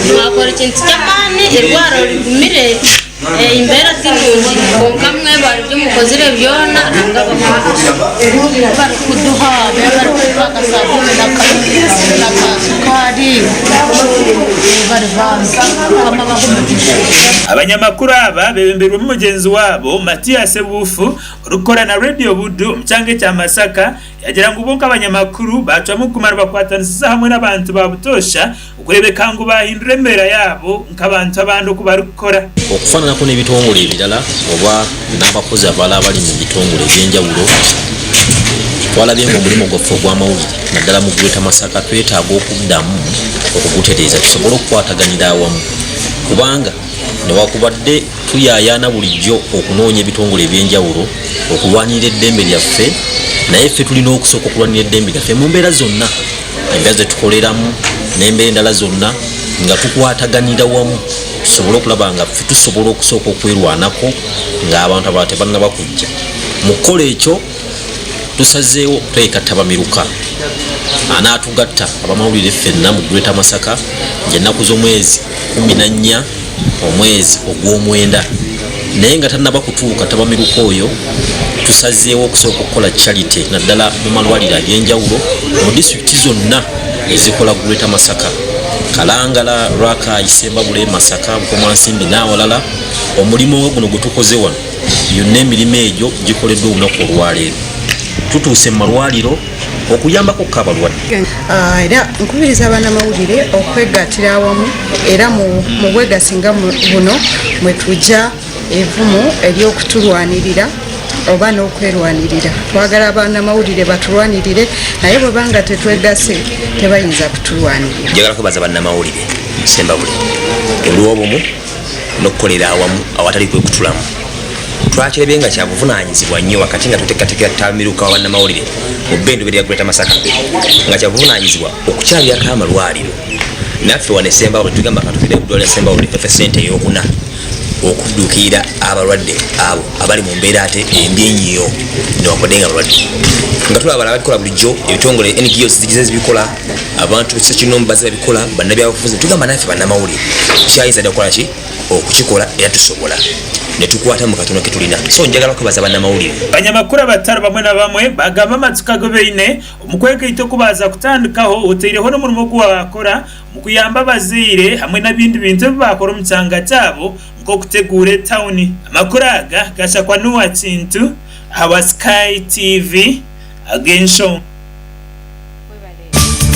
Mwakora ekintu ky'amaani, erwaro rigumire, embeera ti nungi kwonka mwebare ebi mukozire byona Ruhanga abahe omugisha. Barikuduha barikutuha akasabuni na ka sukaari mwebare bambi Mukama abahe omugisha. Abanyamakuru aba bebembeirwemu mugyenzi waabo Matia Sebuufu orikukora na Radio Buddu omu kyanga ekya Masaka Yaagira ngu bo nk'abanyamakuru baacwamu kuguma nibakwatanisiza hamwe n'abantu ba butoosha okureebeka ngu baahindura embeera yaabo nk'abantu abandi oku barikukora. Okufaananako n'ebitongole ebirala oba n'abakozi abalala abali mu bitongole eby'enjawulo, twalabye ng'omulimu gwaffe ogw'amawulire naddala mu Greater Masaka twetaaga okuddamu okugutereeza tusobole okukwataganira awamu kubanga newakubadde Tuyaayaana bulijjo okunoonya ebitongole eby'enjawulo okulwanirira eddembe lyaffe naye ffe tulina okusooka okulwanirira eddembe lyaffe mu mbeera zonna, embeera ze tukoleramu n'embeera endala zonna nga tukwataganira wamu tusobole okulaba nga ffe tusobola okusooka okwerwanako ng'abantu abalala tebannaba kujja. Mu kukola ekyo tusazeewo okutegeka ttabamiruka anaatugatta abamawulire ffenna mu Greater Masaka ng'ennaku z'omwezi 14 omwezi ogw'omwenda naye nga tannaba kutuuka ttabamiruka oyo tusazeewo okusooka okukola charity naddala mu malwaliro ag'enjawulo mu disitulikiti zonna ezikola Greater Masaka, Kalangala, Rakai, Sembabule, Masaka, Bukomansimbi n'awalala. Omulimu nga guno gwe tukoze wano yonna emirimu egyo gikoleddwa olunaku olwaleero tutuuse mu malwaliro okuyambako ko abalwadde. Ah, era nkubiriza banamawulire okwegattira awamu era mu bwegassi nga buno mwe tujja evumu ery'okutulwanirira oba n'okwerwanirira. Twagala banamawulire batulwanirire naye bwe banga tetwegasse tebayinza kutulwanirira. Njagala kwebaza bannamawulire Sembabule olw'obumu n'okukolera awamu awatali kwekutulamu. Twakirabye nga kya buvunaanyizibwa nnyo wakati nga tuteekateekera ttabamiruka wa bannamawulire mu bbendobero lya Greater Masaka nga kya buvunaanyizibwa okukyalirako amalwaliro naffe wano e Ssembabule tugamba katugende ku ddwaliro lya Ssembabule fefe ssente ey'okuna okudduukirira abalwadde abo abali mu mbeera ate embi ennyo newakubadde nga balwadde nga tulaba abalala babikola bulijjo ebitongole NGOs zigize zibikola abantu ssekinnoomu bazze babikola bannabyabufuzi tugamba naffe bannamawulire kyayinza dda okukola ki okukikola era tusobola ne tukwata mu katono ke tulina so njagala kwebaza bannamawulire. Abanyamakuru abatari bamwe na bamwe bagamba amatsiko agu baine omu kwegaita oku baaza kutandikaho otaireho n'omurimo ogu baakora omu kuyamba abazaire hamwe n'ebindi bintu ebi baakora omu kyanga kyabo nk'okuteguura etawuni. Amakuru aga gashakwa Noah Kintu ahabwa Sky TV ag'enshonga.